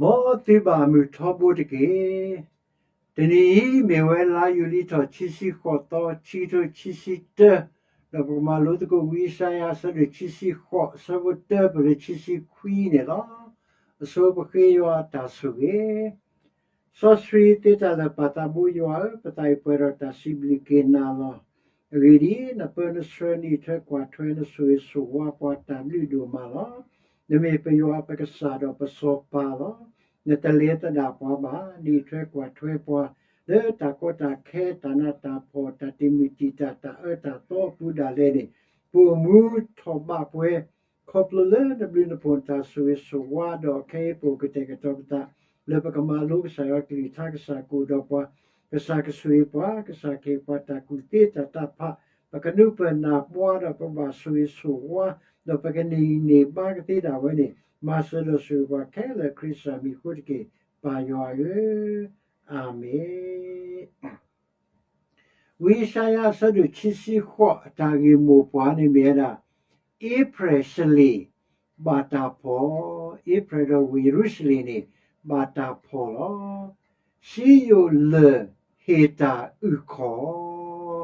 မ်သုဘၣ်မုာ်ထီဘိတက့ၢ်. တနံၤအံၤမ့ၢ်ဝဲလါယူၤလံထီၣ်ခံဆံဃိးသီ ခံကထိခံဆံတၢ, ဒီးပကမၤလိသကိးဝံယၡါယၤအဆၢဒိၣ်ခံဆံဃိး အဆၢဖိတၢပၢၢ်လၢခံဆံခွံန့ၣ်လီၤ. အဆိပဃ့ယွၤအတၢ်ဆိၣ်ဂ့ၤ စီဆှံသ့တၢ်လၢာ်ပၢ်သးဘိယွၤဧၢ, ပသးအံၤပှဲၤဒီးတၢ်စံးဘျုးက့ၤနၤလီၤ. အဂ့ၢ်ဒ်အံၤ, နပၢနဆှၢ နအံးထွဲကွၢ်ထွဲ နဆိၣ်ဂ့ၤဆိၣ်ဝါပှၤတၢ်ဘျုးဒိၣ်မးလီၤ. နမ့ၢ်ပယွၤပကစၢ်ဒီးပစီၤပၤလီၤ. နတလဲၤသဒၣ်ပှၤဘၣ်. နအံးထွဲကွၢ်ထွဲပှၤ လၢတၢ်ကီတၢ်ခဲ တၢ်နးတၢ်ဖှီၣ် တၢ်တံာ်မုၢ်တံာ်တာ် တၢ်အၢတၢ်သီအပူၤဒၣ်လဲာ်န့ၣ် ပအိၣ်မူထီၣ်ဘးပှဲၤ ခီဖျိလၢနဘျုးနဖှိၣ်နတၢ်ဆိၣ်ဂ့ၤဆိၣ်ဝါ ဒီးခဲအံၤပအိၣ်ကတဲာ်ကတီၤပသး လၢပကမၤလိကစၢ်ယွၤကလုၢ်ကထါ ကစၢ်ကအိၣ်ဒီးပှၤ, ကစၢ်ကဆိၣ်ဂ့ၤပှၤ, ကစၢ်ကဟ့ၣ်ပှၤတၢ်ကူၣ်သ့တၢ်တၢ်ဖး, ပကနုာ်ပၢၢ်နၢ်ပှၤဒီးပကဘၣ်ဆိၣ်ဂ့ၤဆိၣ်ဝါ, ဒီးပကန့ၢ်ဂံၢ်န့ၢ်ဘါကသ့ဒၣ်ဝဲန့ၣ် မၤစၢၤဒီးဆိၣ်ဂ့ၤပှၤခဲလၢာ်ခရံာ်စၢ်မံၤအဃိတက့ၢ်, ပၢ်ယွၤဧၢ, အၤမ့ၣ်. ဝံယၡါယၤအဆၢဒိၣ်ခံဆံဃိး အတၢ်ဂ့ၢ်မိၢ်ပှၢ်န့ၣ်မ့ၢ်ဝဲဒၣ် အ့ဖြဲၣ်စလ့ၣ် ဘၣ်တၢ်ဖီၣ်, အ့ဖြဲၣ်ဒီးဝ့ၢ်ယရူၤၡလ့ၣ်န့ၣ် ဘၣ်တၢ်ဖီၣ်လီၤ. စံယိၣ်လၢၢ်ဟ့ၣ်တၢ်အုၣ်ခီၣ်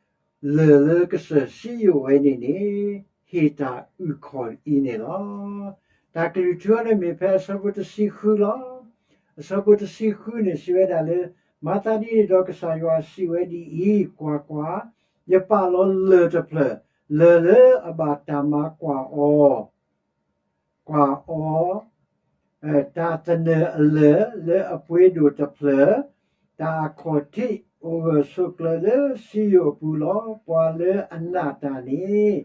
လၢၢ်လၢကစၢၢ်စံယိၣ်ဝဲန့ၣ်န့ၣ် ဟ့ၣ်တၢ်အုၣ်ခီၣ်အံၤန့ၣ်လီၤ. တၢ်ကလုၢ်ထူန့ၣ်မ့ၢ်ဖဲအဆၢဖိတဆံဃုလီၤ. အဆၢဖိတဆံဃုန့ၣ် စံးဝဲဒၣ်လၢ မၤသးဒ်န့ၣ်ဒီးကစၢ်ယွၤစံးဝဲဒ်အံၤ, ကွၢ်ကွၢ်, ယပာ်လီၤလၢၢ်တဖျၢၣ်, လၢၢ်လၢအဘၣ်တၢ်မၤကွၢ်အီၤ ကွၢ်အီၤ, တၢ်သနၢၣ်အလၢၢ်လၢအပှ့ၤဒိၣ်တဖျၢၣ်, တၢ်အခီၣ်ထံးအိၣ်ဂၢၢ်ဆိးကျၢၤလၢစံယိၣ်အပူၤလီၤ. ပှၤလၢအနာ်တၢ်န့ၣ်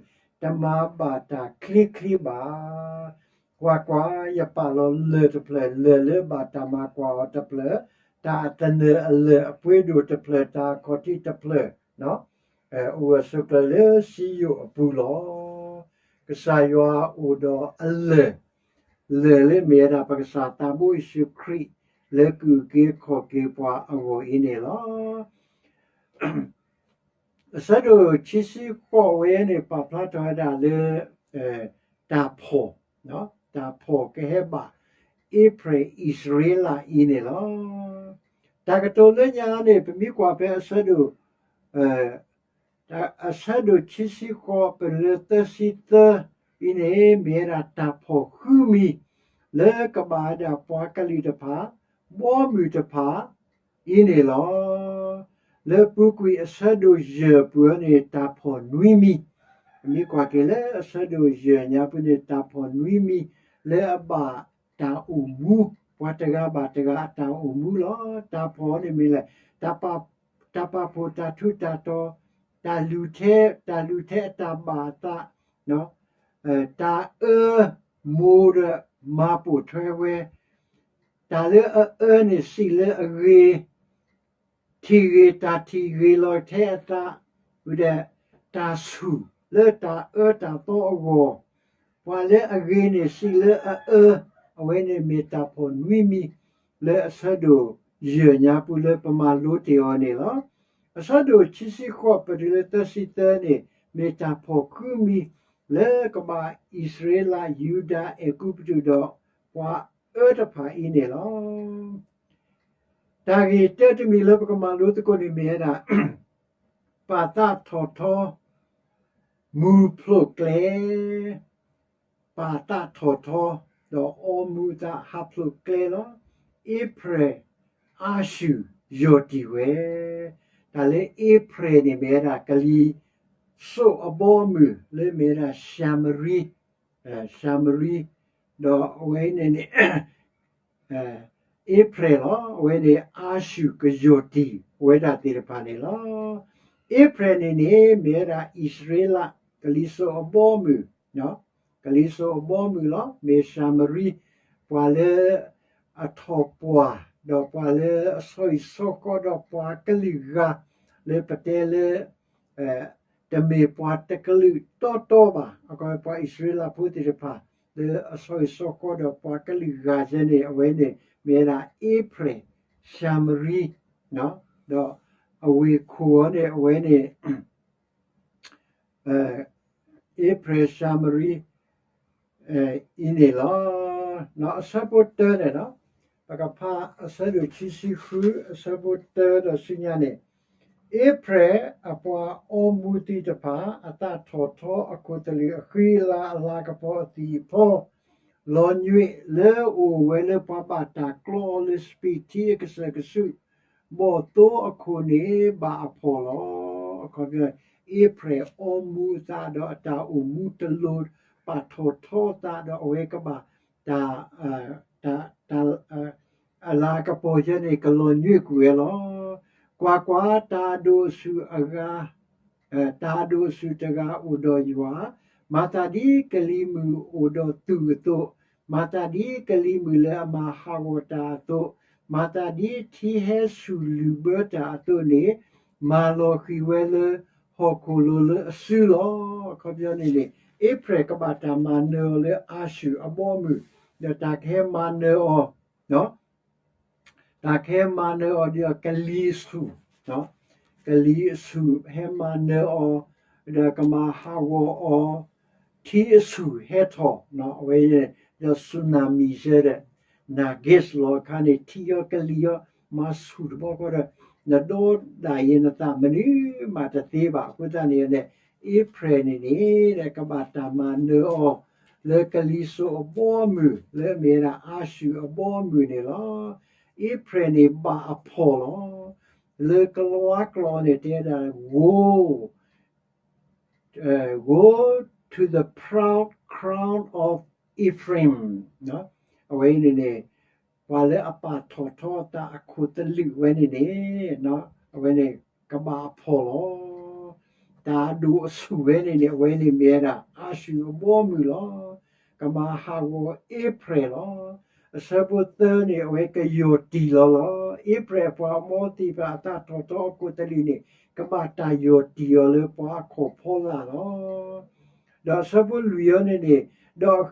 တမၤဘၣ်တၢ်ချ့ချ့ဘၣ်. ကွၢ်ကွၢ်, ယပာ်လီၤလၢၢ်တဖျၢၣ်, လၢၢ်လၢဘၣ်တၢ်မၤကွၢ်အီၤတဖျၢၣ်, တၢ်သနၢၣ်အလၢၢ်အပှ့ၤဒိၣ်တဖျၢၣ်, တၢ်အခီၣ်ထံးတဖျၢၣ် အိၣ်ဂၢၢ်ဆိးကျၢၤလၢစံယိၣ်အပူၤလီၤ. ကစၢ်ယွၤအိၣ်ဒီးအလၢၢ်, လၢၢ်လၢမ့ၢ်ဝဲဒၣ်ပကစၢ်သးဘိယ့ၣ်ၡူးခရံာ် လၢကအုၣ်က့ၤခီၣ်က့ၤပှၤအဂီၢ်အံၤန့ၣ်လီၤ. အဆၢဒိၣ်ခံဆံဃိးဝဲန့ၣ် ပာ်ဖျါထီၣ်ဝဲဒၣ်လၢ တၢ်ဖီၣ်, တၢ်ဖီၣ်ကဟဲဘၣ် အ့ဖြဲၣ်အံၣ်စရ့လးအံၤန့ၣ်လီၤ. တၢ်ကတိၤလၢညါန့ၣ် ပမ့ၢ်ကွၢ်ဖဲအဆၢဒိၣ် အဆၢဒိၣ်ခံဆံဃိး ပလၢသၢဆံသၢအံၤန့ၣ် မ့ၢ်ဝဲဒၣ်တၢ်ဖီၣ်ဃုမံၤ လၢကဘၣ်ဝဲဒၣ်ပှၤကလုာ်တဖၣ် ဘီမုၢ်တဖၣ်အံၤန့ၣ်လီၤ. လၢပူၤကွံာ်အဆၢဒိၣ်ယဲၢ်ပူၤန့ၣ် တၢ်ဖီၣ်နွံမံၤ, ပမ့ၢ်ကွၢ်က့ၤလၢအဆၢဒိၣ်ယဲၢ်ညါပူၤန့ၣ် တၢ်ဖီၣ်နွံမံၤ လၢအဘၣ်တၢ်အိၣ်မူ, ပှၤတဂၤဘၣ်တဂၤအတၢ်အိၣ်မူလီၤ. တၢ်ဖီၣ်န့ၣ်မ့ၢ်လဲၣ်, တၢ်ပာ်ဖှိၣ်တၢ်ထူးတၢ်တီၤ, တၢ်လူၤထဲ, တၢ်လူၤထဲအတၢ်ဘၣ်အသး, တၢ်အၢမိၢ်ဒီးမၤပိာ်ထွဲဝဲ, တၢ်လၢအအၢန့ၣ်စံးလၢအဂ့ၤ, ထံၣ်ဂ့ၤ, တၢ်ထံၣ်ဂ့ၤလီၤထဲအသး, ဝံၤဒီး တၢ်ဆူၣ်လၢတၢ်အၢတၢ်သီအဂီၢ်, ပှၤလၢအဂ့ၤန့ၣ်စံးလၢအအၢ, အဝဲန့ၣ်မ့ၢ်တၢ်ဖီၣ်နွံမံၤ လၢအဆၢဒိၣ်ယဲၢ်ညါပူၤလၢပမၤလိတ့ၢ်အီၤန့ၣ်လီၤ. အဆၢဒိၣ်ခံဆံဃိး ပတုၤလၢသၢဆံသၢန့ၣ် မ့ၢ်တၢ်ဖီၣ်ဃုမံၤ လၢကဘၣ်အံၣ်စရ့လး, ယူဒၤ, အဲၤကူပတူးဒီးပှၤအၢတဖၣ်အံၤန့ၣ်လီၤ. တၢ်ဂ့ၢ်တၢတမံၤလၢပကမၤလိသကိးန့ၣ်မ့ၢ်ဝဲဒၣ် ပာ်သးထီၣ်ထီ, မုၢ်ဖျိးကျဲ, ပာ်သးထီၣ်ထီ, ဒီးအီမူၤအသးဟးဖျိးကျဲလီၤ. အ့ဖြဲၣ်အၤၡူၢ်ယီၢ်တံၢ်ဝဲ, တၢ်လၢအ့ဖြဲၣ်န့ၣ်မ့ၢ်ဝဲဒၣ် ကလံၤစိးအဘီအမုၢ်လၢမ့ၢ်ဝဲဒၣ်ၡၤမရံ, ၡၤမရံ, ဒီးအဝဲန့ၣ်န့ၣ် အ့ဖြဲၣ်လီၤ. အဝဲန့ၣ် အၤၡူၢ်ကယီၢ်တံၢ်ဝဲဒၣ်သ့ၣ်တဖၣ်န့ၣ်လီၤ. အ့ဖြဲၣ်န့ၣ်န့ၣ် မ့ၢ်ဝဲဒၣ်အံၣ်စရ့လး ကလံၤစိးအဘီအမုၢ်, ကလံၤစိးအဘီအမုၢ်လီၤ. မ့ၢ်ၡၤမရံ ပှၤလၢအထီၣ်ပှၢ် ဒီးပှၤလၢအဆီဟံၣ်ဆီဃီဒီးပှၤကလုာ်ဂၤ လၢပတဲလၢ တမ့ၢ်ပှၤတကလုာ်တီတီဘၣ်. အကီပှၤအံၣ်စရ့လးဖိသ့ၣ်တဖၣ် လၢအဆီဟံၣ်ဆီဃီဒီးပှၤကလုာ်ဂၤယဲန့ၣ် အဝဲန့ၣ် မ့ၢ်ဝဲဒၣ်အ့ဖြဲၣ်, ၡၤမရံ, ဒီးအဝ့ၢ်ခိၣ်အီၤန့ၣ် အဝဲန့ၣ် အ့ဖြဲၣ်, ၡၤမရံ အံၤန့ၣ်လီၤ. အဆၢဖိတၢန့ၣ်လီၤ. ပကဖးအဆၢဒိၣ်ခံဆံဃု အဆၢဖိတၢဒီးဆူညါန့ၣ်, အ့ဖရဲၣ်အပှၤအီမူးသ့ၣ်တဖၣ် အသးထီၣ်ထီအခိၣ်သလုးအဃံအလၤအလၤကပီၤအသံၣ်အဖီ လီၤညွံးလၢအိၣ်ဝဲလၢပှၤဘၣ်တၢ်ကျီအီၤလၢစပံးထံအကစၢၢ်ကဆူး ဘီၣ်သိအခိၣ်န့ၣ် ဘၣ်အဖှီၣ်လီၤ. အခီပညီ အ့ဖရဲၣ်အီမူးအသးဒီးအတၢ်အိၣ်မူတလိၤ ပာ်ထီၣ်ထီအသးဒီးအဝဲကဘၣ်တၢ် တၢ် အလၤကပီၤယဲန့ၣ် ကလီၤညွံးကွံာ်ဝဲလီၤ. ကွၢ်ကွၢ်, တၢ်အဒိၣ်အဆူၣ်အဂၤ တၢ်အဒိၣ်အဆူၣ်တဂၤအိၣ်ဒီးယွၤ, မၤသးဒ်ကလံၤမုၢ်အိၣ်ဒီးသူၣ်အသိး, မၤသးဒ်ကလံၤမုၢ်လၢအမၤဟးဂီၤတၢ်အသိး, မၤသးဒ်ထံဟဲဆူၣ်လုၢ်ဘၢတၢ်အသိးန့ၣ်, မၤလီၤဃံၤဝဲလၢဟီၣ်ခိၣ်လိၤလၢအစုလီၤ. အခီပညီန့ၣ်န့ၣ် အ့ဖရဲၣ်ကဘၣ်တၢ်မၤနၢၤအီၤလၢအၤၡူၣ်အဘီအမုၢ်, ဒီးတၢ်ကဟဲမၤနၢၤအီၤ တၢ်ကဟဲမၤနၢၤအီၤဒီးကလံၤဆူၣ်, ကလံၤအဆူၣ်ဟဲမၤနၢၤအီၤ, ဒီးကမၤဟးဂီၤအီၤ, ထံအဆူၣ်ဟဲထီၣ်, အဝဲ ဒီး tsunami စဲဒီး နၢ်က့းလီၤအခါန့ၣ် ထံအီၤကလံၤအီၤ မၤဆူၣ်တဘျီဃီဒီး နဒီဒၣ်ယဲနသးမနုၤမးတသ့ဘၣ်. အဃိသတးန့ၣ်န့ၣ် အ့ဖရဲၣ်န့ၣ်န့ၣ် ကဘၣ်တၢ်မၤနၢၤအီၤ လၢကလံၤစိးအဘီအမုၢ် လၢအမ့ၢ်ဝဲဒၣ်အၤၡူၣ်အဘီအမုၢ်န့ၣ်လီၤ. အ့ဖရဲၣ်န့ၣ်ဘၣ်အဖှီၣ်လီၤ. လၢကလါကျိာ်န့ၣ်တဲဝဲဒၣ် woe, woe to the proud crown of Ephraim, အဝဲအံၤန့ၣ်န့ၣ် ပှၤလၢအပာ်ထီၣ်ထီအသးအခိၣ်သလုးဝဲန့ၣ်န့ၣ် အဝဲန့ၣ် ကဘၣ်အဖှီၣ်လီၤ. တၢ်အဒိၣ်အဆူၣ်ဝဲန့ၣ်န့ၣ် အဝဲန့ၣ်မ့ၢ်ဝဲဒၣ် အၤၡူၣ်အဘီအမုၢ်လီၤ. ကမၤဟးဂီၤအ့ဖရဲၣ်လီၤ. အဆၢဖိသၢန့ၣ် အဝဲကယီၢ်တံၢ်လီၤလီၤ. အ့ဖရဲၣ်အပှၤအီမူးသ့ၣ်တဖၣ်အသးထီၣ်ထီအခိၣ်သလုးန့ၣ် ကဘၣ်တၢ်ယီၢ်တံၢ်အီၤလၢပှၤအခီၣ်ဖီလာ်လီၤ. ဒီးအဆၢဖိလွံၢ်အံၤန့ၣ်န့ၣ်,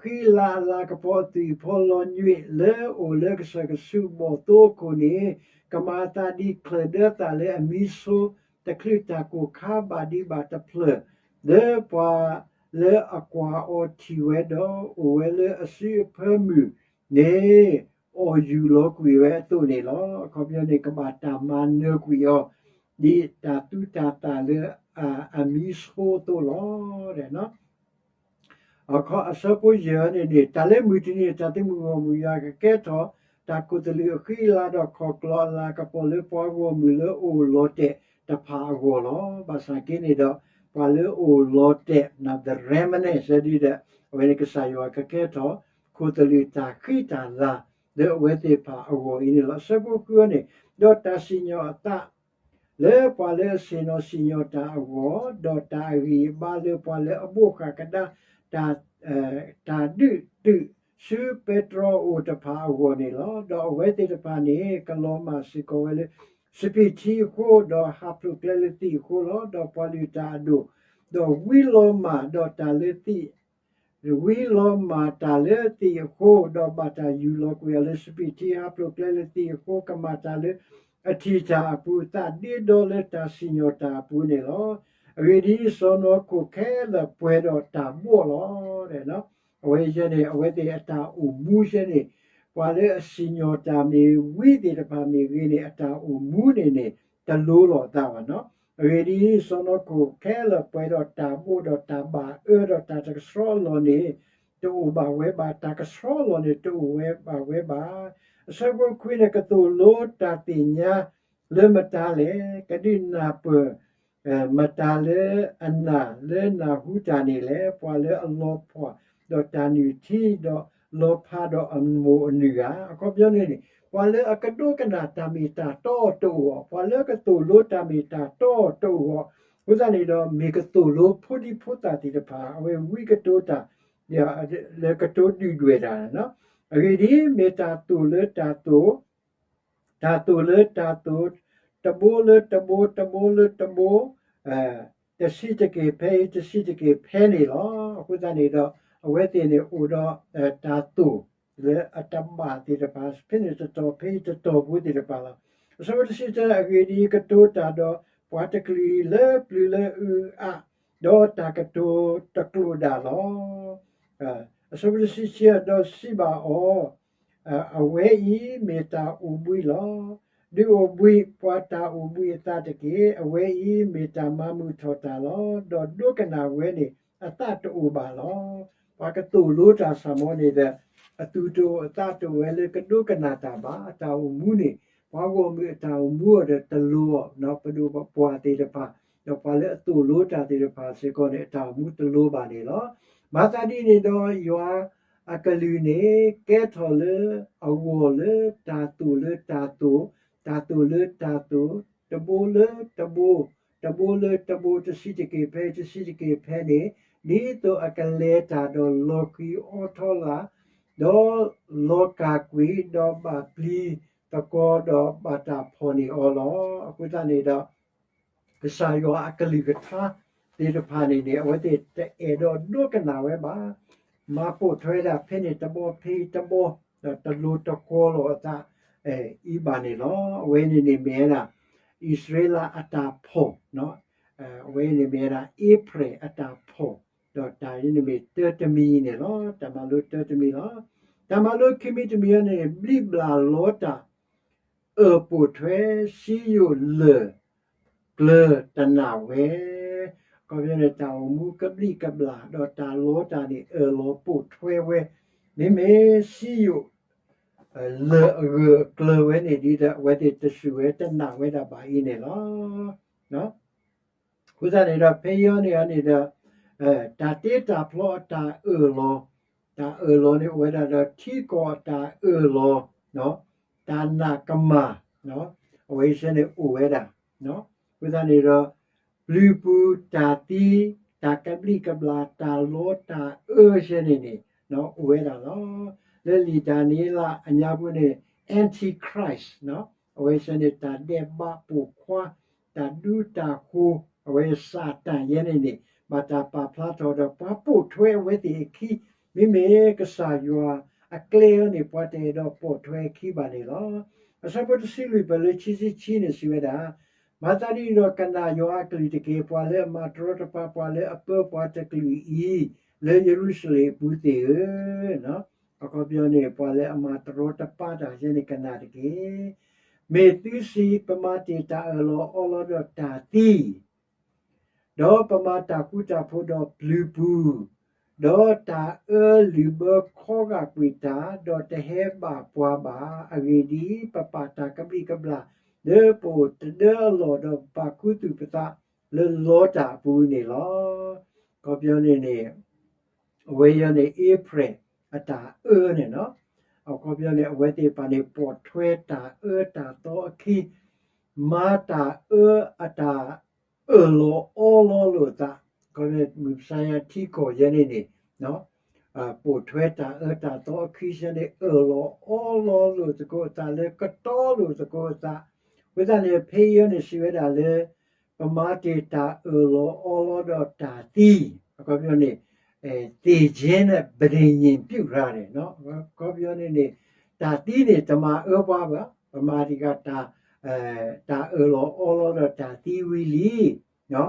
ဒီးအဃံအလၤအလၤကပီၤအသွံၣ်အဖီလီၤညွံးလၢအအိၣ်လၢကစၢၢ်ကဆူးဘီၣ်သိအခိၣ်န့ၣ်, ကမၤအသးဒ်ချၢၣ်ဒၢသၣ်လၢအမံဆိ တချုးတၢ်ကိၢ်ခါဘၣ်ဒံးဘၣ်တဖျၢၣ်, လၢပှၤလၢအကွၢ်အီၤထံၣ်ဝဲဒီး အိၣ်ဝဲလၢအစုအဖၢမုၢ်န့ၣ် အီၣ်ယူၢ်လီၤကွံာ်ဝဲအသိးန့ၣ်လီၤ. အခီပညီန့ၣ် ကဘၣ်တၢ်မၤနၢၤကွံာ်အီၤ ဒ်တၢ်သူတၢ်သၣ်လၢအမံဆိအသိးလီၤ. အခီအဆၢဖိယဲၢ်န့ၣ်န့ၣ်, တၢ်လၢမုၢ်တနံၤန့ၣ် တၢ်သုးမုၢ်ဂီၢ်မုၢ်ယွၤကကဲထီၣ် တၢ်ခိၣ်သလုးအဃံအလၤဒီးခီၣ်ကျီအလၤကပီၤလၢပှၤဂီၢ်မုၢ်လၢအအိၣ်လီၤတဲာ်တဖၣ်အဂီၢ်လီၤ. ဘၣ်ဆၣ်က့န့ၣ်ဒီး ပှၤလၢအအိၣ်လီၤတဲာ် the remnant စဲဒ်ဒီး အဝဲန့ၣ်ကစၢ်ယွၤကကဲထီၣ် ခိၣ်သလုးတၢ်ဃံတၢ်လၤ လၢအဝဲသ့ၣ်တဖၣ်အဂီၢ်အံၤန့ၣ်လီၤ. အဆၢဖိဃုန့ၣ်, ဒီးတၢ်စံၣ်ညီၣ်အသး လၢပှၤလၢအဆ့ၣ်နီၤစံၣ်ညီၣ်တၢ်အဂီၢ်, ဒီးတၢ်အဂံၢ်အဘါလၢပှၤလၢအဘိးဃၣ်ကဒါ တၢ်ဒုးတုာ်ဆူပဲတြီအအိၣ်တဖၣ်အဂီၢ်န့ၣ်လီၤ. ဒီးအဝဲသ့ၣ်တဖၣ်န့ၣ် ကလီၤမၢ်စ့ၢ်ကီးဝဲလၢ စပံးထံအဃိ, ဒီးဟးဖျိးကျဲလၢသံၣ်အဃိလီၤ. ဒီးပှၤလုၢ်တၢ်အဒိၣ်, ဒီးဝံလီၤမၢ်ဒီးတၢ်လၢသံၣ် ဝံလီၤမၢ်တၢ်လၢသံၣ်အဃိ, ဒီးဘၣ်တၢ်ယူၢ်လီၤကွံာ်အီၤလၢစပံးထံ ဟးဖျိးကျဲလၢသံၣ်အဃိ, ကမၤတၢ်လၢအထံၣ်တၢ်အပူၤ, သးဒ့ဒီလၢတၢ်စံၣ်ညီၣ်တၢ်အပူၤန့ၣ်လီၤ. အဂ့ၢ်ဒ်အံၤ, စီၢ်နီၤခိၣ်ခဲလၢာ်ပှဲၤဒီးတၢ်ဘိၣ်လီၤ. အဝဲယဲန့ၣ် အဝဲသ့ၣ်အတၢ်အိၣ်မူယဲန့ၣ်, ပှၤလၢအစံၣ်ညီၣ်တၢ်မ့ၢ်ဝံသ့ၣ်တဖၣ်မ့ၢ်ဂ့ၤန့ၣ် အတၢ်အိၣ်မူန့ၣ်န့ၣ် တလိၤလိာ်သးဘၣ်နီၤ. အဂ့ၢ်ဒ်အံၤ, စီၢ်နီၤခိၣ်ခဲလၢာ်ပှဲၤဒီးတၢ်ဘိၣ်ဒီးတၢ်ဘၣ်အၢဒီးတၢ်တကဆှီအလီၢ်န့ၣ် တအိၣ်ဘၣ်ဝဲဘၣ်, တၢ်ကဆှီအလီၢ်န့ၣ် တအိၣ်ဝဲဘၣ်ဝဲဘၣ်. အဆၢဖိခွံန့ၣ် ကသိၣ်လိတၢ်သ့ၣ်ညါလၢမတၤလဲၣ်, ကဒုးနၢ်ပၢၢ် မတၤလၢအနာ်လၢနၢ်ဟူတၢ်န့ၣ်လဲၣ်, ပှၤလၢအလီၤဖှီၣ်ဒီးတၢ်နုၢ်ထံ, ဒီးလီၤဖးဒီးအမိၢ်အနုၢ်ဧါ. အခီပညီန့ၣ်န့ၣ်, ပှၤလၢအကဒိကနၣ်တၢ်မ့ၢ်တၢ်တီတအိၣ်, ပှၤလၢကသိၣ်လိတၢ်မ့ၢ်တၢ်တီတအိၣ်, အဃိသတးန့ၣ်ဒီး မ့ၢ်ကသိၣ်လိဖိဒံဖိသၣ်သ့ၣ်တဖၣ် အဝဲဝံကတိၤတၢ် လၢကတိၤဒုၣ်ဒွဲၣ်တၢ်န့ၣ်လီၤ. အဂ့ၢ်ဒ်အံၤ, မ့ၢ်တၢ်သိၣ်လၢတၢ်သိၣ် တၢ်သိၣ်လၢတၢ်သိၣ်, တဘိလၢတဘိ, တဘိလၢတဘိ, တဆံးတက့ၢ်ဖဲအံၤ, တဆံးတက့ၢ်ဖဲန့ၣ်လီၤ. အဃိသတးန့ၣ်ဒီး အဝဲသ့ၣ်န့ၣ်အိၣ်ဒီး တၢ်သိၣ်လၢအတဘၣ်သ့ၣ်တဖၣ် ဖဲန့ၣ်တတီၤ ဖဲအံၤတတီၤဖိသ့ၣ်တဖၣ်လီၤ. အဆၢဖိတဆံတၢ, အဂ့ၢ်ဒ်အံၤ, ကတိၤတၢ်ဒီးပှၤတကလုာ်လၢပျုၤလၢအုးအး, ဒီးတၢ်ကတိၤတကျိာ်ဒၣ်လီၤ. အဆၢဖိတဆံခံ, ဒီးစံးဘၣ်အီၤ, အဝဲအံၤမ့ၢ်တၢ်အိၣ်ဘှံးလီၤ. ဒုးအိၣ်ဘှံးပှၤတၢ်အိၣ်ဘှံးအသးတက့ၢ်. အဝဲအံၤမ့ၢ်တၢ်မၤမုာ်ထီၣ်တၢ်လီၤ. ဒီးဒိကနၣ်ဝဲန့ၣ် အသးတအိၣ်ဘၣ်လီၤ. ပှၤကသိၣ်လိတၢ်ဆၣ်မီၤန့ၣ်ဒီး အသူၣ်တအိၣ်အသးတအိၣ်ဝဲလၢကဒိကနၣ်တၢ်ဘၣ်. အတၢ်အိၣ်မူန့ၣ် ပှၤဂီၢ်မုၢ်အတၢ်အိၣ်မူအီၤဒီးတလိၤအီၤ, ပဒိၣ်ပပှၢ်သ့ၣ်တဖၣ်, ဒီးပှၤလၢအသိၣ်လိတၢ်သ့ၣ်တဖၣ်စ့ၢ်ကီးန့ၣ် အတၢ်အိၣ်မူတလိၤဘၣ်န့ၣ်လီၤ. မၤသးဒ်န့ၣ်ဒီးယွၤအကလုၢ်န့ၣ် ကဲထီၣ်လၢအဂီၢ်လၢတၢ်သိၣ်လၢတၢ်သိၣ်, တၢ်သိၣ်လၢတၢ်သိၣ်, တဘိလၢတဘိ, တဘိလၢတဘိ, တဆံးတက့ၢ်ဖဲ တဆံးတက့ၢ်ဖဲန့ၣ်, ဒ်သိးအကလဲၤတၢ်ဒီးလီၤဃံၤအီထီလၢ်, ဒီးလီၤကၢ်ကွံာ်, ဒီးဘၣ်ပျံၤသကွီၤ, ဒီးဘၣ်တၢ်ဖီၣ်န့ၢ်အီၤလီၤ. အဃိသတးန့ၣ်ဒီး ကစၢ်ယွၤအကလုၢ်ကထါသ့ၣ်တဖၣ်န့ၣ်န့ၣ် အဝဲသ့ၣ်တအဲၣ်ဒိးဒိကနၣ်ဝဲဘၣ်. မၤပိာ်ထွဲဒၣ်ဖဲန့ၣ်တဘီဖဲတဘီ, ဒီးတလိၤတဃီၤလိာ်အသးအံၤဘၣ်န့ၣ်လီၤ. အဝဲန့ၣ်န့ၣ်မ့ၢ်ဝဲဒၣ် အံၣ်စရ့လးအတၢ်ဖီၣ်, အဝဲန့ၣ်မ့ၢ်ဝဲဒၣ် အ့ဖြ့ၣ်အတၢ်ဖီၣ်, ဒီးတၢ်အံၤန့ၣ်မ့ၢ်တၢတမံၤန့ၣ်လီၤ. တၢ်မၤလိတၢတမံၤလီၤ. တၢ်မၤလိခံမံၤတမံၤအံၤန့ၣ် ဘျံးဘျၣ်လီတၢ် အၢၣ်ပိာ်ထွဲ စံယိၣ်လၢၢ်ကျၢၤတနၢ်ဝဲ, အခီပညီန့ၣ် တၢ်အိၣ်မူကဘျံးကဘျၣ် ဒီးတၢ်လီတၢ်န့ၣ် အၢၣ်လီၤပိာ်ထွဲဝဲ, မ့မ့ၢ်စံယိၣ် လၢၢ်အဂၢၢ်အကျၢၤဝဲန့ၣ်ဒီး အဝဲသ့ၣ်တစူၢ်ဝဲတနာ်ဝဲဒၣ်ဘၣ်အံၤန့ၣ်လီၤ. အဃိသတးန့ၣ်ဒီး ဖဲအံၤန့ၣ်န့ၣ်ဒီး တၢ်တ့တၢ်ဖျီအတၢ်အၢၣ်လီၤ, တၢ်အၢၣ်လီၤန့ၣ်အိၣ်ဝဲဒၣ်ဒီး ထံကီၢ်အတၢ်အၢၣ်လီၤ, တၢ်နာ်ကမၣ်, အဝဲဆဲန့ၣ်အိၣ်ဝဲဒၣ်. အဃိသတးန့ၣ်ဒီး ပျုၤပူၤတၢ်သံ, တၢ်ကဘျံးကဘျၣ်, တၢ်လီတၢ်အၢဆဲန့ၣ်န့ၣ် အိၣ်ဝဲဒၣ်လီၤ. လၢလံာ်ဒၤနံးယ့လးအညါပူၤန့ၣ် Antichrist အဝဲဆဲန့ၣ် တၢ်ဒဲးဘးပိာ်ခွါ, တၢ်ဒူတၢ်ဃိၤ, အဝဲစၤတၢ်ယဲန့ၣ်န့ၣ် ဘၣ်တၢ်ပာ်ဖျါထီၣ်ဒီး ပှၤပိာ်ထွဲအဝဲသ့ၣ်အခံ, မ့မ့ၢ်ကစၢ်ယွၤအကျဲအံၤန့ၣ် ပှၤတအဲၣ်ဒိးပိာ်ထွဲအခံဘၣ်န့ၣ်လီၤ. အဆၢဖိတဆံလွံၢ် ပၢၢ်လၢခံဆံခံန့ၣ် စံးဝဲဒၣ်, မၤသးဒ်န့ၣ်ဒီး ကနၣ်ယွၤအကလုၢ်တက့ၢ်, ပှၤလၢအမၤတရီတပါ ပှၤလၢအပၢပှၤတကလုာ်အံၤ လၢယရူၤၡလ့ၣ်အပူၤသ့ၣ်ဧၢ. အခီပညီန့ၣ် ပှၤလၢအမၤတရီတပါတၢ်ယဲန့ၣ် ကနၣ်တက့ၢ်. မ့ၢ်သုစံး, ပမၤတ့ၢ်တၢ်အၢၣ်လီၤအီလီၤဒီးတၢ်သံ, ဒီးပမၤတၢ်ဃူတၢ်ဖိးဒီးပျုၤပူၤ, ဒီးတၢ်အၢလုၢ်ဘၢခီဂာ်ကွံာ်တၢ်, ဒီးတဟဲဘၣ်ပှၤဘၣ်. အဂ့ၢ်ဒ်အံၤ, ပပာ်တၢ်ကဘျံးကဘျၣ် လၢပအိၣ်တဒၢအလီၢ်, ဒီးပာ်ခူသူၣ်ပသးလၢလီတၢ်အပူၤန့ၣ်လီၤ. အခီပညီန့ၣ်န့ၣ် အဝဲအံၤန့ၣ် အ့ဖြ့ၣ်အတၢ်အၢန့ၣ်လီၤ. အခီပညီန့ၣ် အဝဲသ့ၣ်တဖၣ်န့ၣ် ပိာ်ထွဲတၢ်အၢတၢ်သီအခံ, မၤတၢ်အၢအတၢ်အၢၣ်လီၤအီလီၤလိာ်အသး, အခီပညီန့ၣ် မုၢ်မဆါယၤထံကီၢ်ယဲန့ၣ်န့ၣ် ပိာ်ထွဲတၢ်အၢတၢ်သီအခံဆဲန့ၣ် အၢၣ်လီၤအီလီၤလိာ်သကိးအသး လၢကတီလိာ်သကိးအသး. အဃိသတးန့ၣ် ဖဲအံၤန့ၣ် စံးဝဲဒၣ်လၢ ပမၤတ့ၢ်တၢ်အၢၣ်လီၤအီလီၤဒီးတၢ်သံ, အခီပညီန့ၣ် သ့ၣ်ကၠ့န့ၣ် ပတညံၣ်ပျုၢ်ရၣ်န့ၣ်, အခီပညီန့ၣ်န့ၣ် တၢ်သံန့ၣ် တမၤအၢပှၤဘၣ်, ပမၤတ့ၢ်တၢ်, တၢ်အၢၣ်လီၤအီလီၤဒီးတၢ်သံဝံၤလံ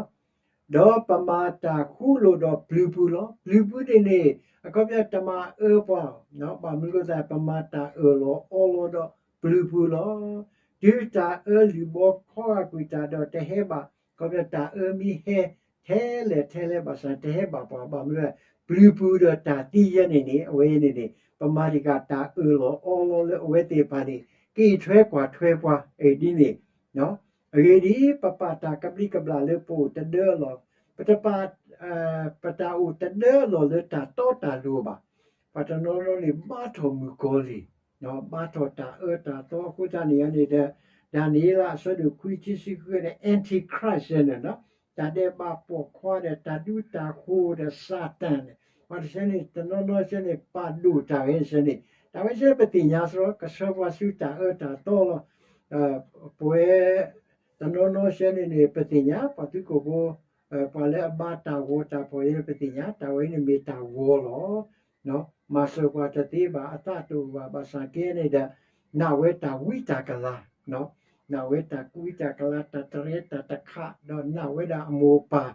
ဒီးပမၤတၢ်ဃူလိာ်ဒီးပျုၤပူၤလီၤ. ပျုၤပူၤန့ၣ်န့ၣ် အခီပညီတမၤအၢပှၤ, ဘၣ်မနုၤအဃိသတး ပမၤတၢ်အၢၣ်လီၤအီလီၤဒီးပျုၤပူၤလီၤ. တုၤတၢ်အၢလုၢ်ဘၢခီဂာ်ကွံာ်တၢ်ဒီးတဟဲဘၣ်, အခီပညီတၢ်အၢမ့ၢ်ဟဲ ထဲလဲၣ်ထဲလဲၣ်ဘၣ်ဆၣ် တဟဲဘၣ်ပှၤ ဘၣ်မနုၤလဲၣ်, ပျုၤပူၤဒီးတၢ်သံယဲန့ၣ်န့ၣ် အဝဲန့ၣ်န့ၣ် ပမၤတ့ၢ်တၢ်အၢၣ်လီၤအီလီၤလၢအဝဲသ့ၣ်တဖၣ်န့ၣ် ကအံးထွဲကွၢ်ထွဲပှၤ အံၤဒ်န့ၣ် အဂ့ၢ်ဒ်အံၤ, ပပာ်တၢ်ကဘျံးကဘျၣ်လၢပအိၣ်တဒၢအလီၢ်, ပတပာ်, ပတၢ်အိၣ်တဒၢအလီၢ်လၢတၢ်တီတၢ်လိၤဘၣ်. ပှၤတနီၤနီၤန့ၣ် ဘါထီၣ်မုၣ်ကီၤလံၢ်, ဘါထီၣ်တၢ်အၢတၢ်သီအဃိသတးန့ၣ်န့ၣ်ဒီး ဒၤနံးယ့လးအဆၢဒိၣ်ခွံဆံဃုန့ၣ် Antichrist န့ၣ်, တၢ်ဒဲးဘးပိာ်ခွါဒီး တၢ်ဒူတၢ်ဃိၤဒီး စၤတၢ်န့ၣ်, ပှၤတဆဲန့ၣ် တနီၤနီၤဆဲန့ၣ် ပာ်ဒိၣ်တၢ်ဝဲဆဲန့ၣ်, တၢ်ဝဲဆဲန့ၣ် ပသ့ၣ်ညါစ့ၢ်ကီး ကဆှၢပှၤဆူတၢ်အၢတၢ်သီလီၤ. ပဝဲ တနီၤနီၤဆဲန့ၣ်န့ၣ် ပသ့ၣ်ညါ ပှၤသုးခိၣ်ဖိ, ပှၤလၢအဘါတၢ်ဂီၤတၢ်ဖီၣ်ယဲန့ၣ် ပသ့ၣ်ညါ တၢ်ဝဲန့ၣ်မ့ၢ်တၢ်ဂီၤလီၤ. မၤစၢၤပှၤတသ့ဘၣ် အသးတအိၣ်ဘၣ် ဘၣ်ဆၣ်ကဲန့ၣ်ဒီး နာ်ဝဲတၢ်ဝံတၢ်ကလၤ, နာ်ဝဲတၢ်ဝံတၢ်ကလၤ တၢ်တရဲတၢ်တခး ဒီးနာ်ဝဲဒၣ်အမိၢ်ပၢ်,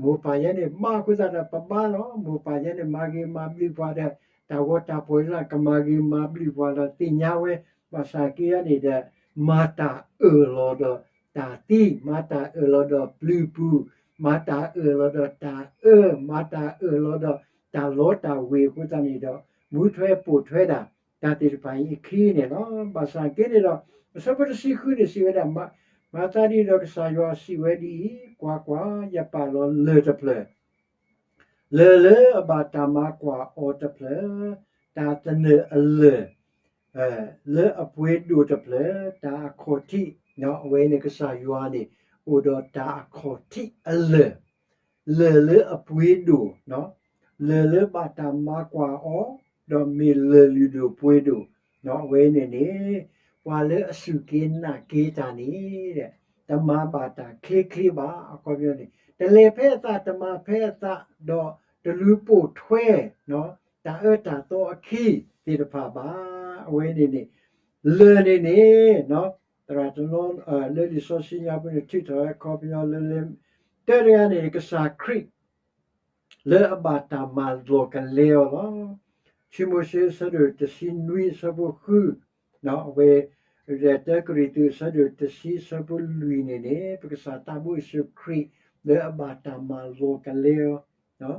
မိၢ်ပၢ်ယဲန့ၣ် ဘါအဃိသတးဒီးပဘါလီၤ. မိၢ်ပၢ်ယဲန့ၣ် မၤဂ့ၤမၤဘျုးပှၤဒီး တၢ်ဂီၤတၢ်ဖီၣ်သ့ၣ်တဖၣ် ကမၤဂ့ၤမၤဘျုးပှၤဒီးသ့ၣ်ညါဝဲ, ဘၣ်ဆၣ်က့န့ၣ်ဒီး မၤတၢ်အၢၣ်လီၤဒီးတၢ်သံ, မၤတၢ်အၢၣ်လီၤဒီးပျုၤပူၤ, မၤတၢ်အၢၣ်လီၤဒီးတၢ်အၢ, မၤတၢ်အၢၣ်လီၤဒီးတၢ်လီတၢ်ဝ့ၤအဃိသတးန့ၣ်ဒီး မူထွဲပိာ်ထွဲဒၣ် တၢ်သ့ၣ်တဖၣ်အံၤအခံန့ၣ်လီၤ. ဘၣ်ဆၣ်က့န့ၣ်ဒီး အဆၢဖိတဆံဃုန့ၣ်စံးဝဲဒၣ်, မၤသးဒ်န့ၣ်ဒီးကစၢ်ယွၤစံးဝဲဒ်အံၤ, ကွၢ်ကွၢ်, ယပာ်လီၤလၢၢ်တဖျၢၣ် လၢၢ်လၢအဘၣ်တၢ်မၤကွၢ်အီၤတဖျၢၣ်, တၢ်သနၢၣ်အလၢၢ်, လၢအပှ့ၤဒိၣ်တဖျၢၣ်, တၢ်အခီၣ်ထံး, အဝဲန့ၣ်ကစၢ်ယွၤန့ၣ် အိၣ်ဒီးတၢ်အခီၣ်ထံးအလၢၢ်, လၢၢ်လၢအပှ့ၤဒိၣ်, လၢၢ်လၢဘၣ်တၢ်မၤကွၢ်အီၤ, ဒီးမ့ၢ်လၢၢ်လုၢ်ဒိၣ်ပှ့ၤဒိၣ်, အဝဲန့ၣ်န့ၣ် ပှၤလၢအစူၢ်က့ၤနာ်က့ၤတၢ်န့ၣ် တမၤဘၣ်တၢ်ချ့ချ့ဘၣ်. အခီပညီန့ၣ် တလဲၤဖဲအသး တမၤဖဲအသး, ဒီးတလူၤပိာ်ထွဲ တၢ်အၢတၢ်သီအခံသ့ၣ်တဖၣ်ဘၣ်. အဝဲန့ၣ်န့ၣ် လၢၢ်န့ၣ်န့ၣ် သရၣ်တနီၤလၢလံာ်စီဆှံညါပူၤန့ၣ် ထုးထီၣ်ဝဲအခီပညီလၢ တၢတဂၤန့ၣ် ကစၢ်ခရံာ် လၢအဘၣ်တၢ်မၤလီၤကလဲအီၤလီၤ. ခံမိၤၡ့အဆၢဒိၣ်တဆံနွံအဆၢဖိဃု, အဝဲ တၢကရံၣ်သူးအဆၢဒိၣ်တဆံအဆၢဖိလွံၢ်န့ၣ်န့ၣ် ပကစၢ်သးဘိယ့ၣ်ၡူးခရံာ် လၢအဘၣ်တၢ်မၤလီၤကလဲအီၤ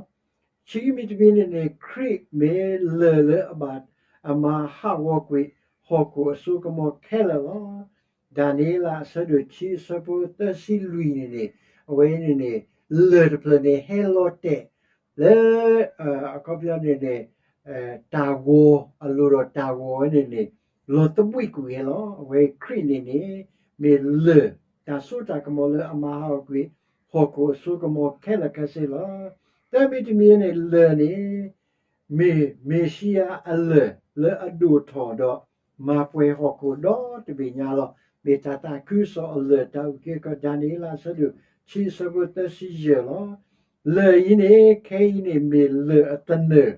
ဆံမံၤတမံၤန့ၣ်န့ၣ် ခရံာ်မ့ၢ်လၢၢ်လၢအဘၣ်အမၤဟးဂီၤကွံာ် ဟီၣ်ခိၣ်အစိကမီၤခဲလၢာ်လီၤ. ဒၤနံးယ့လးအဆၢဒိၣ်ခံအဆၢဖိသၢဆံလွံၢ်န့ၣ်န့ၣ် အဝဲန့ၣ်န့ၣ် လၢၢ်တဖျၢၣ်န့ၣ် ဟဲလီၤတဲာ်လၢ အခီပညီန့ၣ်န့ၣ် တၢ်ဂီၤအလိၤဒီးတၢ်ဂီၤဝဲန့ၣ်န့ၣ် လီၤသဘှံးကွံာ်ဝဲလီၤ. အဝဲခရံာ်န့ၣ်န့ၣ် မ့ၢ်လၢၢ် တၢ်စိတၢ်ကမီၤလၢအမၤဟးဂီၤကွံာ် ဟီၣ်ခိၣ်အစိကမီၤခဲလၢာ်ခဲဆ့လီၤ. သၢမံၤတမံၤန့ၣ် လၢၢ်န့ၣ် မ့ၢ်မ့ၤၡံအၤအလၢၢ်လၢအဒိၣ်ထီၣ်ဒီး မၤပှဲၤဟီၣ်ခိၣ်ဒီတဘ့ၣ်ညါလီၤ. မ့ၢ်တၢ်သးခုကစီၣ်အလၢၢ်တၢ်အုၣ်က့ၤခီၣ် ဒၤနံးယ့လးအဆၢဒိၣ်ခံအဆၢဖိသၢဆံယဲၢ်လီၤ. လၢၢ်အံၤန့ၣ် ခဲအံၤန့ၣ်မ့ၢ်လၢၢ်အသနၢၣ်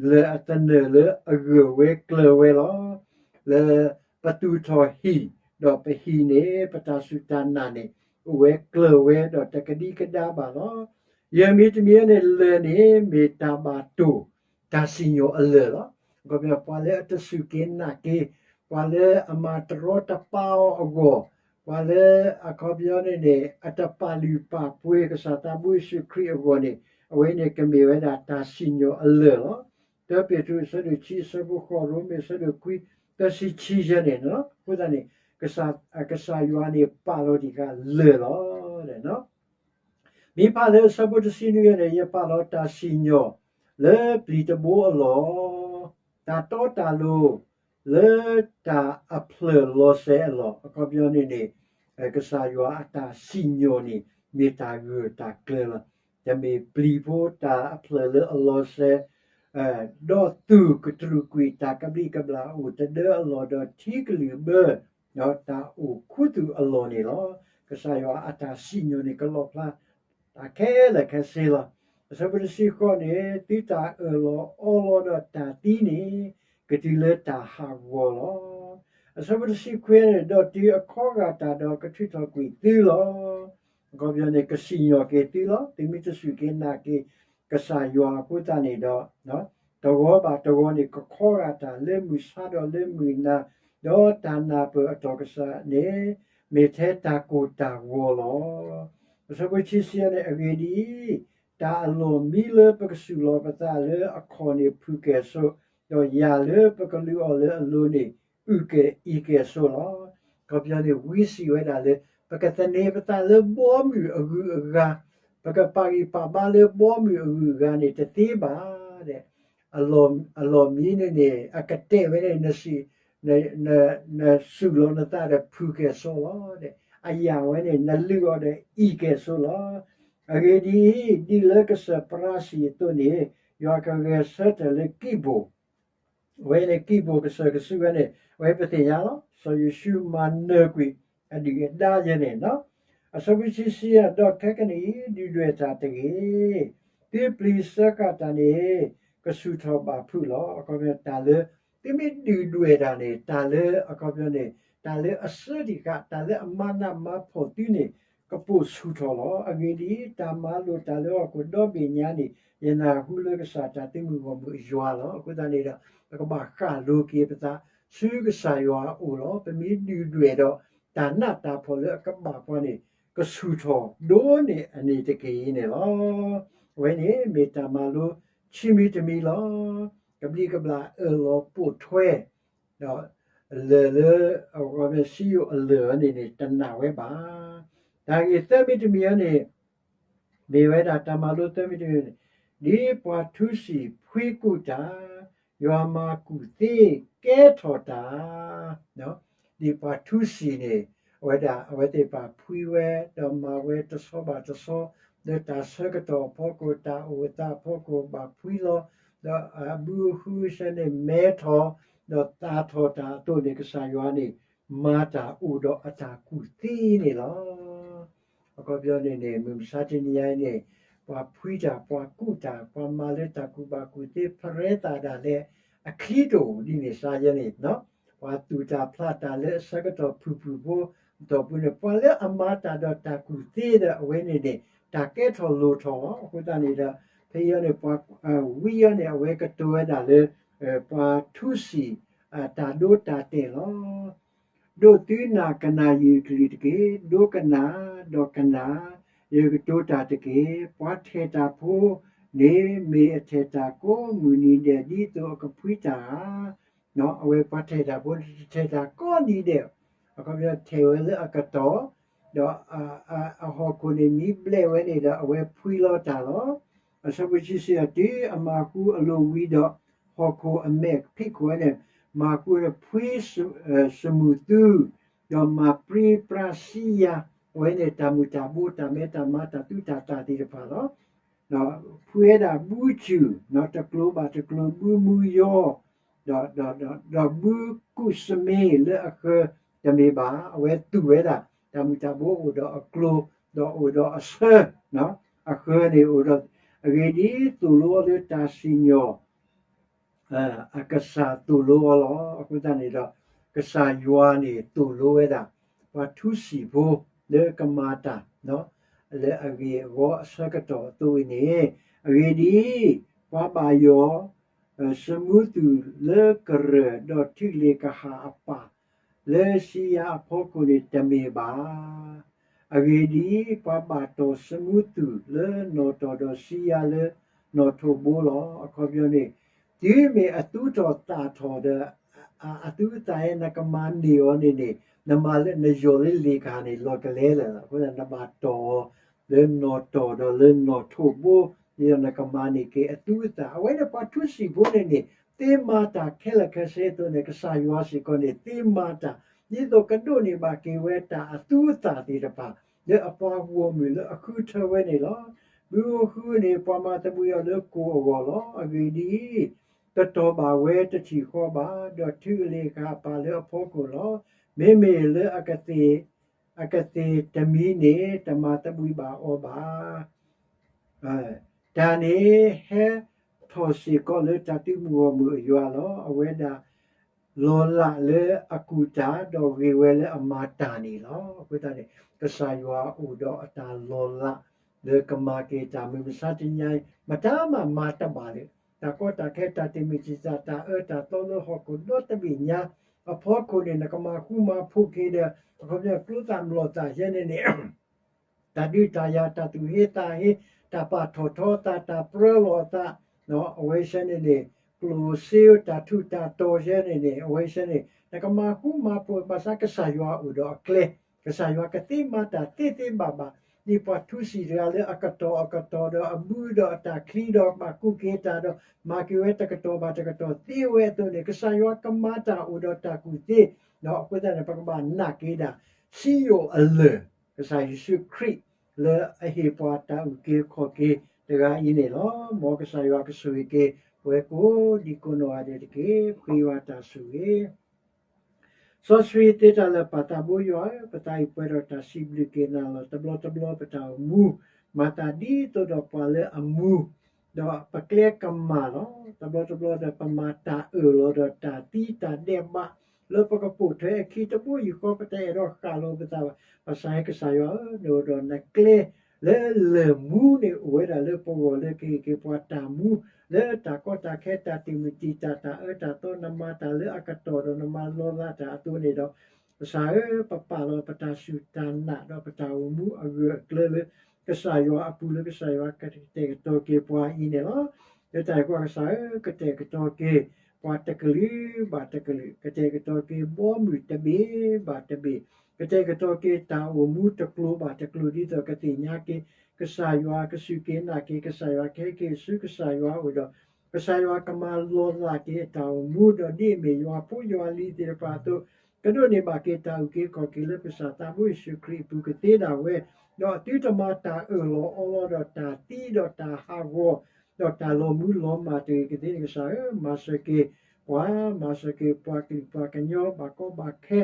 လၢၢ်အသနၢၣ်လၢအဂၢၢ်ဝဲကျၢၤဝဲလီၤ. လၢပသူၣ်ထီၣ်ဟံၣ် ဒီးပဟံၣ်န့ၣ် ပတၢ်စူၢ်တၢ်နာ်န့ၣ် အိၣ်ဝဲကျၢၤဝဲဒီးတကဒံကဒါဘၣ်လီၤ. ယဲၢ်မံၤတမံၤန့ၣ် လၢၢ်န့ၣ် မ့ၢ်တၢ်ဘၣ်တိၢ် တၢ်စံၣ်ညီၣ်အလၢၢ်လီၤ. အခီပညီ ပှၤလၢအတစူၢ်က့ၤနာ်က့ၤ, ပှၤလၢအမၤတရီတပါအီၤအဂီၢ်, ပှၤလၢအခီပညီန့ၣ်န့ၣ် အတပာ်လုၢ်ပာ်ပှ့ၤကစၢ်သးဘိယ့ၣ်ၡူးခရံာ်အဂီၢ်န့ၣ် အဝဲန့ၣ်ကမ့ၢ်ဝဲဒၣ်တၢ်စံၣ်ညီၣ်အလၢၢ်လီၤ. တၢပ့းတရူးအဆၢဒိၣ်ခံအဆၢဖိဃိး, ရိမ့ၤအဆၢဒိၣ်ခွံ သၢဆံခံယဲၢ်န့ၣ်လီၤ. အဃိသတးန့ၣ် ကစၢ်ယွၤန့ၣ်ပာ်လီၤတံၢ်ဃာ်လၢၢ်လီၤ. မ့ၢ်ဖးလၢအဆၢဖိတဆံနွံန့ၣ် ယပာ်လီၤတၢ်စံၣ်ညီၣ် လၢပျံၤတဘိအလီၢ်, တၢ်တီတၢ်လိၤ လၢတၢ်အဖျၢၣ်လီၤစဲအလီၢ်. အခီပညီန့ၣ်န့ၣ် ကစၢ်ယွၤအတၢ်စံၣ်ညီၣ်န့ၣ် မ့ၢ်တၢ်ဂၢၢ်တၢ်ကျၢၤလီၤ. တမ့ၢ်ပျံၤဖိတၢ်အဖျၢၣ်လၢအလီၤစဲ ဒီးသူၣ်ကတြူာ်ကွံာ် တၢ်ကဘျံးကဘျၣ်အိၣ်တဒၢအလီၢ် ဒီးထံကလုာ်ဘၢ တၢ်အိၣ်ခူသူၣ်အလီၢ်န့ၣ်လီၤ. ကစၢ်ယွၤအတၢ်စံၣ်ညီၣ်န့ၣ် ကလီၣ်ဖျါတၢ်ခဲလၢာ်ခဲဆ့လီၤ. အဆၢဖိတဆံဃိးန့ၣ် သုတၢ်အၢၣ်လီၤအီလီၤဒီးတၢ်သံန့ၣ် ကတုၤလၢတၢ်ဟးဂီၤလီၤ. အဆၢဖိတဆံခွံန့ၣ် ဒီးတုၤအခီဂာ်တၢ်ဒီးကထုးထီၣ်ကွံာ်သုလီၤ. အခီပညီန့ၣ် ကစံၣ်ညီၣ်က့ၤသုလီၤ. သုမ့ၢ်တစူၢ်က့ၤနာ်က့ၤ ကစၢ်ယွၤအဃိသတးန့ၣ်ဒီး တဂီၤဘၣ်တဂီၤန့ၣ် ကခီဂာ်တၢ်လၢမုၢ်ဆါဒီးလၢမုၢ်နၤ, ဒီးတၢ်နၢ်ပၢၢ်အတီၢ်ကစၢ်န့ၣ် မ့ၢ်ထဲတၢ်ကိၢ်တၢ်ဂီၤလီၤ. အဆၢဖိခံဆံန့ၣ် အဂ့ၢ်ဒ်အံၤ, တၢ်အလီၢ်မံလၢပကစူၢ်လီၤပသးလၢအခီၣ်န့ၣ် ဖုၣ်ကဲၣ်ဆိး, ဒီးယၣ်လၢပကလုၢ်အီၤလၢအလိၤန့ၣ် အုၣ်ကဲၣ်အံၤကဲၣ်ဆိးလီၤ. အခီပညီန့ၣ် ဝံစံးဝဲဒၣ်လၢ ပကသန့ၤပသးလၢဘီမုၢ်အဂုၤအဂၤ, ပကပာ်ဂံၢ်ပာ်ဘါလၢဘီမုၢ်အဂုၤအဂၤန့ၣ် တသ့ဘၣ်ဒဲး. အလီၢ်မံန့ၣ်န့ၣ် အကတဲာ်ဝဲန့ၣ် နစူၢ်လီၤနသးဒီးဖုၣ်ကဲၣ်ဆိးလီၤဒဲး. အယၣ်ဝဲန့ၣ် နလုၢ်အီၤဒီးအံၤကဲၣ်ဆိးလီၤ. အဂ့ၢ်ဒ်အံၤ, ဒ်လၢကစၢၢ်ပရၤစံၣ်အသိးန့ၣ် ယွၤကဂဲၤဆၢထၢၣ်လၢကံးဘိၣ် အဝဲန့ၣ်ကံးဘိၣ်ကစၢၢ်ကစုဝဲန့ၣ် အဝဲပသ့ၣ်ညါလီၤ. စီၤယိၤၡူမၤနၢၤကွံာ်အဒုၣ်အဒါယဲန့ၣ်လီၤ. အဆၢဖိခံဆံယဲၢ် ဒီးခဲကနံၣ်အံၤ ဒုၣ်ဒွဲၣ်တၢ်တဂ့ၤ. သုပျံၤစၢဃာ်တၢ်န့ၣ် ကဆူၣ်ထီၣ်ဘၣ်ဖုးလီၤ. အခီပညီတၢ်လၢ သုမ့ၢ်ဒုၣ်ဒွဲၣ်တၢ်န့ၣ် တၢ်လၢအခီပညီန့ၣ် တၢ်လၢအစၢတံၢ်ဃာ် တၢ်လၢအမၤနးမၤဖှီၣ်သုန့ၣ် ကပိာ်ဆူၣ်ထီၣ်လီၤ. အဂ့ၢ်ဒ်အံၤ, တၢ်မၤလိာ်တၢ်လၢဟီၣ်ခိၣ်ဒီဘ့ၣ်ညါန့ၣ် ယနၢ်ဟူလၢကစၢ်တၢ်သုးမုၢ်ဂီၢ်မုၢ်အယွၤလီၤ. အဃိသတးန့ၣ်ဒီး ပကဘၣ်ဃၣ်လိၤက့ၤပသး ဆူကစၢ်ယွၤအအိၣ်လီၤ. ပမ့ၢ်ဒုၣ်ဒွဲၣ်ဒီး တၢ်နးတၢ်ဖှီၣ်လၢအကဘၣ်ပှၤန့ၣ် ကဆူၣ်ထီၣ်ဒိၣ်န့ၢ်အန့ၣ်တက့ၢ်အံၤန့ၣ်လီၤ. အဝဲန့ၣ်မ့ၢ်တၢ်မၤလိခံမံၤတမံၤလီၤ. ကဘျံးကဘျၣ်အၢၣ်လီၤပိာ်ထွဲ ဒီးလၢၢ်လၢ အဝဲမ့ၢ်စံယိၣ်အလၢၢ်န့ၣ်န့ၣ် တနာ်ဝဲဘၣ်. တၢ်ဂ့ၢ်သၢမံၤတမံၤအံၤန့ၣ် မ့ၢ်ဝဲဒၣ်တၢ်မၤလိသၢမံၤတမံၤန့ၣ်, ဒ်ပှၤထူစံာ်ဖှံကူၣ်တၢ်, ယွၤမၤကူၣ်သ့ကဲထီၣ်တၢ် ဒ်ပှၤထူစံာ်န့ၣ် အဝဲဒၣ်အဝဲသ့ၣ်တဖၣ်ဖှံဝဲ ဒီးမၤဝဲတဆီဘၣ်တဆီ လၢတၢ်ဆၢကတီၢ်အဖီခိၣ် တၢ်အိၣ်အသးအဖီခိၣ်ဘၣ်ဖှံလီၤ, ဒီးအဘုအဟုဆဲန့ၣ်မဲထီၣ်, ဒီးသၣ်ထီၣ်တၢ်အသိးန့ၣ် ကစၢ်ယွၤန့ၣ် မၤတၢ်အိၣ်ဒီးအတၢ်ကူၣ်သ့န့ၣ်လီၤ. အခီပညီန့ၣ်န့ၣ် မုၢ်မဆါတနံၤအံၤန့ၣ် ပှၤဖှံတၢ် ပှၤကူၣ်တၢ် ပှၤမၤလၢတၢ်ကူၣ်ဘၣ်ကူၣ်သ့ ဖရဲသးဒၣ်လဲာ် အချံတအိၣ်ဒ်န့ၣ်စါယဲန့ၣ် ပှၤသူၣ်တၢ်ဖျးတၢ်လၢအဆၢကတီၢ်ဖုၣ်ဖုၣ်ဖိ အတီၢ်ပူၤန့ၣ် ပှၤလၢအမၤတၢ်ဒီးတၢ်ကူၣ်သ့ဒီးအဝဲန့ၣ်န့ၣ် တၢ်ကဲထီၣ်လိၣ်ထီၣ်လီၤ. အဃိသတးန့ၣ်ဒီး ဖဲအံၤန့ၣ် ပှၤဝံအံၤန့ၣ် အဝဲကတိၤဝဲဒၣ်လၢ ပှၤထူစံာ် တၢ်ဒိတၢ်တဲာ်လီၤ. ဒိးသုနၢ်ကနၣ်ယံာ်ကလုၢ်တက့ၢ်. ဒိကနၣ် ဒီးကနၣ်, ယကတိၤတၢ်တက့ၢ်. ပှၤထဲးတၢ်ဖိန့ၣ် မ့ၢ်အထဲးတၢ်ကိးမုၢ်နံၤဒဲး ဒ်သိးအကဖှံတၢ်ဧါ. အဝဲပှၤထဲးတၢ်ဖိန့ၣ် တထဲးတၢ်ကိးနံၤဒဲး, အခီပညီထဲးဝဲလၢအကတီၢ်, ဒီးအဟီၣ်ခိၣ်န့ၣ်မ့ၢ်ဘျဲးဝဲန့ၣ်ဒီး အဝဲဖှံလီၤတၢ်လီၤ. အဆၢဖိခံဆံအံၤ တုၤအမၤဃူအလိၤဝံၤဒီး ဟီၣ်ခိၣ်အမဲာ်ဖံးခိၣ်ဝဲန့ၣ် မၤဃူဒီးဖှံ သမူးသူ ဒီးမၤပြံပြါစံယါ, အဝဲန့ၣ်တၢ်မုၢ်တၢ်ဘိ တၢ်မဲတၢ်မါ တၢ်သူတၢ်သၣ်သ့ၣ်တဖၣ်လီၤ. ဒီးဖှံဝဲဒၣ်ဘုစူၣ်, တကျိၤဘၣ်တကျိၤ ဘုမူယီ, ဒီး ဒီးဘုကူၣ်စမ့လၢအဃၢၤတမ့ၢ်ဘၣ်. အဝဲသူၣ်ဝဲဒၣ် တၢ်မုၢ်တၢ်ဘိအိၣ်ဒီးအကျိၤ, ဒီးအိၣ်ဒီးအဆၢ, အဃၢၤန့ၣ်အိၣ်ဒီး, အဂ့ၢ်ဒ်အံၤ, သိၣ်လိအီၤလၢတၢ်စံၣ်ညီၣ် အကစၢ်သိၣ်လိအီၤလီၤ. အဃိသတးန့ၣ်ဒီး ကစၢ်ယွၤန့ၣ်သိၣ်လိဝဲဒၣ် ပှၤထူစံာ်ဖိ လၢကမၤတၢ် လၢအဂ့ၢ်အဝီအဆၢကတီၢ်အသိးအံၤန့ၣ်, အဂ့ၢ်ဒ်အံၤ, ပှၤဘၣ်ယိၣ် သမူသူၣ်လၢကရၢၢ် ဒီးထံၣ်လ့ၣ်ကဟၣ်အပၢ် လၢစံယါအဖီခိၣ်န့ၣ်တမ့ၢ်ဘၣ်. အဂ့ၢ်ဒ်အံၤ, ပှၤဘၣ်တီၢ်သမူသူၣ်လၢနီၣ်တီၢ်ဒီးစံယါလၢနီၣ်ထိးဘိလီၤ. အခီပညီန့ၣ်, တုၤမ့ၢ်အသူထီၣ်သၣ်ထီၣ်ဒီး အသူအသၣ်အံၤနကမၤန့ၢ်အီၤန့ၣ်န့ၣ်, နမၤလၢနယိၣ်လၢလ့ၣ်ကဟၣ်န့ၣ် လီၤကလဲလၢာ်လီၤ. အဃိသတးနဘၣ်တီၢ်အီၤ လၢနီၣ်တီၢ်ဒီးလၢနီၣ်ထိးဘိ, ဒ်သိးနကမၤန့ၢ်က့ၤအသူအသၣ်. အဝဲန့ၣ်ပှၤထူစံာ်ဖိန့ၣ်န့ၣ် သ့မၤတၢ်ခဲလၢာ်ခဲဆ့အသိးန့ၣ် ကစၢ်ယွၤစ့ၢ်ကီးန့ၣ် သ့မၤတၢ် ဒ်သိးကဒိးန့ၢ်ဘၣ်က့ၤဝဲတၢ်အသူအသၣ်သ့ၣ်တဖၣ် လၢအပှၤဂီၢ်မုၢ်လၢအဃုထၢဝဲန့ၣ်လီၤ. ဘုဟုန့ၣ် ပှၤမၤသဘှံးအီၤလၢကိၣ်အဂီၢ်လီၤ. အဂ့ၢ်ဒ်အံၤ, တတီၢ်ဘၣ်ဝဲတထံၣ်ဃီဘၣ်, ဒီးထံၣ်လ့ၣ်ကဟၣ်ပၢ်လၢအဖီခိၣ်လီၤ. မ့မ့ၢ်လၢအကသ့ၣ် အကသ့ၣ်တမံၤန့ၣ် တမၤသဘှံးဘၣ်အီၤဘၣ်. တၢ်န့ၣ်ဟဲထီၣ်စ့ၢ်ကီးလၢတၢ်သုးမုၢ်ဂီၢ်မုၢ်အယွၤလီၤ. အဝဲဒၣ်လီၤလးလၢအကူၣ်တၢ် ဒီးဂ့ၤဝဲလၢအမၤတၢ်န့ၣ်လီၤ. အဃိသတးန့ၣ် ကစၢ်ယွၤအိၣ်ဒီးအတၢ်လီၤလး လၢကမၤက့ၤတၢ်မုၢ်မဆါတနံၤအံၤ မတၤမၤမၤတဘၣ်လၢၤ. တၢ်ကီတၢ်ခဲ တၢ်တမံၤတံာ်တာ် တၢ်အၢတၢ်သီလၢဟီၣ်ခိၣ်ဒီတဘ့ၣ်ညါအဖီခိၣ်န့ၣ် နကမၤဃူမၤဖိးက့ၤဒီး အခီပညီကျိသၣ်မျိာ်သၣ်ယဲန့ၣ်န့ၣ် တၢ်ဒုးတၢ်ယၤ တၢ်သူၣ်ဟ့သးဟ့ တၢ်ပာ်ထီၣ်ထီသး တၢ်ပြၢလီၤအသး အဝဲဆဲန့ၣ်န့ၣ် ကျိၣ်စ့ တၢ်ထူးတၢ်တီၤဆဲန့ၣ်န့ၣ် အဝဲဆဲန့ၣ် နကမၤဃူမၤဖိး ဘၣ်ဆၣ်ကစၢ်ယွၤအိၣ်ဒီးအကျဲ, ကစၢ်ယွၤကသ့မၤတၢ်သ့သ့ဘၣ်ဘၣ်, ဒ်ပှၤထူစံာ်တဂၤလၢအကတီၢ်အကတီၢ်ဒီးအဘုဒီးအတၢ်ချံဒီး ဘၣ်ကူၣ်က့ၤတၢ်ဒီး မၤက့ၤဝဲတကတီၢ်ဘၣ်တကတီၢ်သ့ဝဲအသိးန့ၣ် ကစၢ်ယွၤကမၤတၢ်အိၣ်ဒီးတၢ်ကူၣ်သ့, အဃိသတးန့ၣ် ပကဘၣ်နာ်က့ၤဒၣ် စံယိၣ်အလၢၢ် ကစၢ်ယ့ၣ်ၡူးခရံာ် လၢအဟ့ၣ်ပှၤတၢ်အုၣ်က့ၤခီၣ်က့ၤတဂၤအံၤန့ၣ်လီၤ. မ်ကစၢ်ယွၤကဆိၣ်ဂ့ၤက့ၤ ပဝဲကိးဒံကိးနီၢ်ဂၤဒဲးတက့ၢ်. ဖှံယွၤတၢ်ဆိၣ်ဂ့ၤ စီဆှံသ့တၢ်လၢာ်ပၢ်သးဘိယွၤဧၢ, ပသးအံၤပှဲၤဒီးတၢ်စံးဘျုးက့ၤနၤလီၤ. တဘျီတဘျီပတၢ်အိၣ်မူ မၤသးဒ်သိးဒီးပှၤလၢအမူ, ဒီးပကျဲကမၣ်လီၤ. တဘျီတဘျီဒီးပမၤတၢ်အၢၣ်လီၤဒီးတၢ်သံတၢ်ဒဲးဘး လၢပကပိာ်ထွဲအခံတဘိယူၢ်ဃီ ပတအဲၣ်ဒိးဃၣ်လီၤပသးဘၣ်. ဘၣ်ဆၣ်ဟဲကစၢ်ယွၤဧၢ, နအိၣ်ဒီးနကျဲ လၢလၢၢ်မူန့ၣ် အိၣ်ဝဲဒၣ်လၢပဂီၢ်လၢကဟ့ၣ်က့ၤပှၤတၢ်မူ လၢတၢ်ကီတၢ်ခဲ တၢ်တံာ်မုၢ်တံာ်တာ် တၢ်အၢတၢ်သီ နမၤတၢ်လၢအကတီၢ်ဒီးနမၤလီၤလးတၢ်အသိးန့ၣ်ဒီး ကစၢ်ဧၢ, ပပာ်လီၤပတၢ်စူၢ်တၢ်နာ်ဒီးပတၢ်အိၣ်မူအဂၢၢ်အကျၢၤလၢ ကစၢ်ယွၤအပူၤ လၢကစၢ်ယွၤကကတဲာ်ကတီၤက့ၤပှၤအံၤန့ၣ်လီၤ. လၢတၢ်အံၤအဃိ ကစၢ်ဧၢ, ကတဲာ်ကတီၤက့ၤ ပှၤတကလုာ်ဘၣ်တကလုာ်, ကတဲာ်ကတီၤက့ၤဘီမုၢ်တဘ့ၣ်ဘၣ်တဘ့ၣ်, ကတဲာ်ကတီၤက့ၤတၢ်အိၣ်မူတကျိၤဘၣ်တကျိၤ ဒ်သိးကသ့ၣ်ညါက့ၤ ကစၢ်ယွၤ ကစူၢ်က့ၤနာ်က့ၤ ကစၢ်ယွၤ ကဟဲက့ၤဆူ ကစၢ်ယွၤအအိၣ်ဒီး ကစၢ်ယွၤကမၤလီၤလးက့ၤအတၢ်အိၣ်မူ ဒီးဒ်အမ့ၢ်ယွၤဖိယွၤလံၤသ့ၣ်တဖၣ်အသိး ကဒိးန့ၢ်ဘၣ်က့ၤတၢ်အုၣ်က့ၤခီၣ်က့ၤလၢ ကစၢ်သးဘိယ့ၣ်ၡူးခရံာ်အပူၤကသ့ဒၣ်ဝဲ, ဒီးအသုတမၤတၢ်အၢၣ်လီၤအီလီၤဒီးတၢ်သံဒီးတၢ်ဟးဂီၤ ဒီးတၢ်လီၤမုၢ်လီၤမၢ်တဂ့ၤကသ့န့ၣ် ကစၢ်ဧၢ, မၤစၢၤက့ၤပှၤ, မၤစၢၤက့ၤပှၤကလုာ်ပှၤကညီ ဘၣ်ကီဘၣ်ခဲ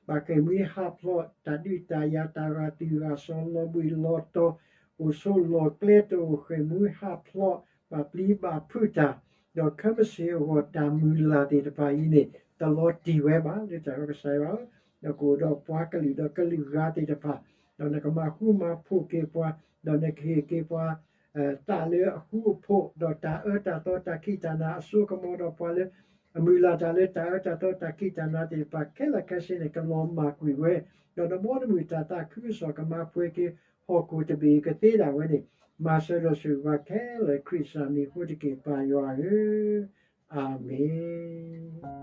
ဘၣ်ဃ့ၢ်မှံဟးဖျိး တၢ်ဒုးတၢ်ယၤ တၢ်ဂာ်သူၣ်ဂာ်စီၤ လီၤဘှံးလီၤတီၤ အိၣ်ဆိးလီၢ်ကျဲ တအိၣ်ဃ့ၢ်မှံဟးဖျိး ဘၣ်ပျံၤဘၣ်ဖုးတၢ်, ဒီးခဲမုၢ်ဆ့ၣ်အဂီၢ် တၢ်မုၢ်လၢ်သ့ၣ်တဖၣ်အံၤန့ၣ် တလီၤတံၢ်ဝဲဘၣ် လၢတၢ်အံၤကစၢ်ယွၤဧၢ, ဒီးကအိၣ်ဒီးပှၤကလုာ်ဒီးကလုာ်ဂၤသ့ၣ်တဖၣ်, ဒီးနကမၤဃူမၤဖိးက့ၤပှၤ, ဒီးနကဟ့ၣ်က့ၤပှၤ သးလၢအဃူအဖိး, ဒီးတၢ်အၢတၢ်သီတၢ်ခံးတၢ်နၤအစိကမီၤဒီးပှၤလၢ အမုၢ်လၢ်တၢ်လၢတၢ်အၢတၢ်သီတၢ်ခံးတၢ်နၤသ့ၣ်တဖၣ်ခဲလၢာ်ခဲဆ့န့ၣ် ကလီၤမၢ်ကွံာ်ဝဲ, ဒီးနဘီနမုၢ်တၢ်သးခုကစီၣ်ကမၤပှဲၤက့ၤဟီၣ်ခိၣ်တဘ့ၣ်ကသ့ဒၣ်ဝဲန့ၣ်, မၤစၢၤဒီးဆိၣ်ဂ့ၤပှၤခဲလၢာ်ခရံာ်စၢ်မံၤအဃိတက့ၢ် ပၢ်ယွၤဧၢ, အၤမ့ၣ်.